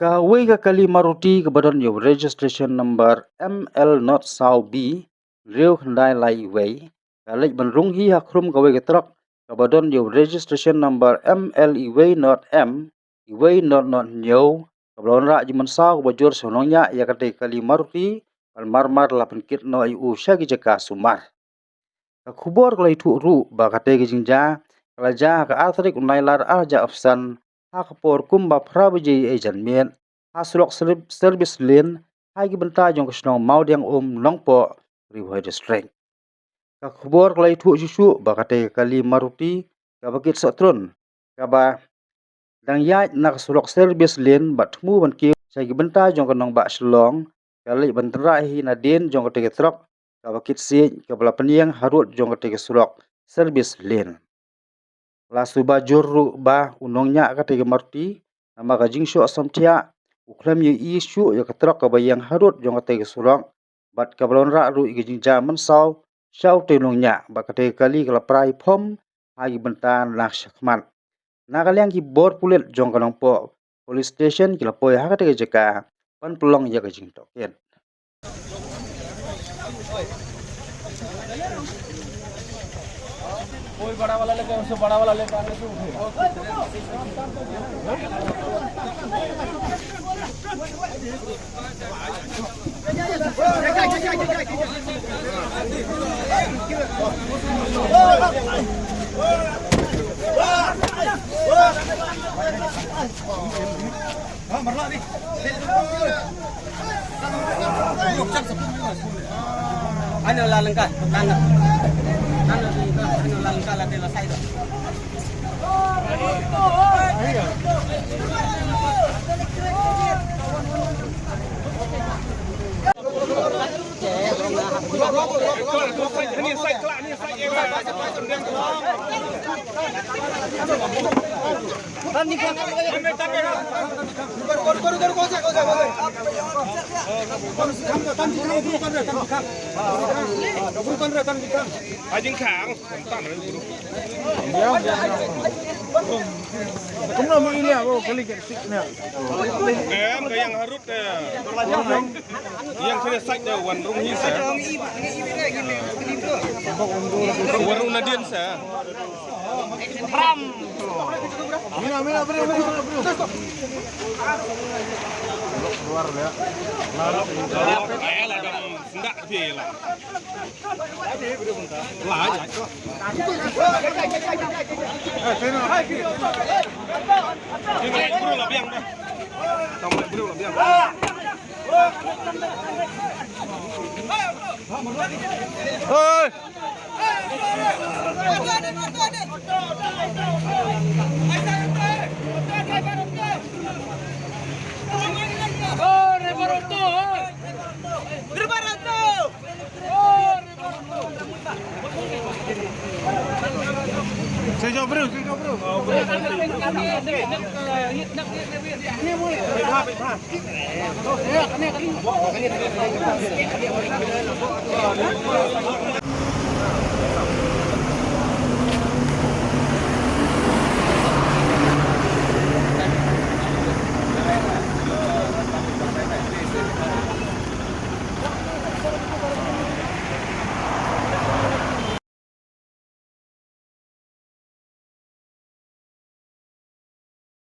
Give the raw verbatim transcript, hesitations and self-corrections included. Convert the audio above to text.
Kawei ka kali Maruti kaba don ïa u registration number M L not saw B, hynriew khyndai lai wei, ka leit ban rung hi ha khrum kawei ka trok kaba don ïa u registration number M L wei not M, wei not not hynñiew, kaba la wanrah jingmynsaw kaba jur sha u nongñiah ïa katei ka kali Maruti, ban marmar la pynkit noh ïa u sha ki jaka sumar. Ka khubor ka la ïathuh ruh ba katei ka jingjia ka la jia ha ka ar tarik u Nailar ar hajar arphew san, ha ka por kumba phra baje ïa janmiet, ha surok serv-, service lane, ha ki bynta jong ka shnong Mawdiang Um, Nongpoh, Ri Bhoi District. Ka khubor ka la ïathuh shuh shuh ba katei ka kali Maruti kaba kit sohtrun, kaba dang ïaid na ka surok service lane bad thmu ban kiew sha ki bynta jong ka nongbah Shillong, ka leit ban tynrah hi nadien jong katei ka trok kaba kit siej, kaba la pynïeng harud jong katei ka surok service lane. La suba jur ruh ba u nongñiah katei ka Maruti, namar ka jingshoh samthiah, u khlem ïohi shuh ïa ka trok kaba ïeng harud jong katei ka surok, bad kaba la wanrah ruh ïa ka jingjia mynsaw sha utei u nongñiah, bad katei ka kali ka la phrai phom ha ki bynta na shakhmat. Na ka liang ki bor pulit jong ka Nongpoh Police Station ki la poi ha katei ka jaka ban pynlong ïa ka jingtohkit. कोई बड़ा वाला लेके, उससे बड़ा वाला लेके आने से उठेगा। Ano la lengka, tanda. Ano la lengka, ano la lengka la tela sai do. Kumno mo ilia ko kali ke sik na. Em, ka ïeng harud, eh. Ïeng kene sait da wan rung hi sa. Wan rung nadien sa. Mina, mina, bro, bro, bro. Keluar ya. Ay, la dang sendak dia lah. Lah, ya. Eh, sini. Sini, bro, lah biang dah. Tong bro, lah biang. Hei. Sejauh bro, sejauh bro.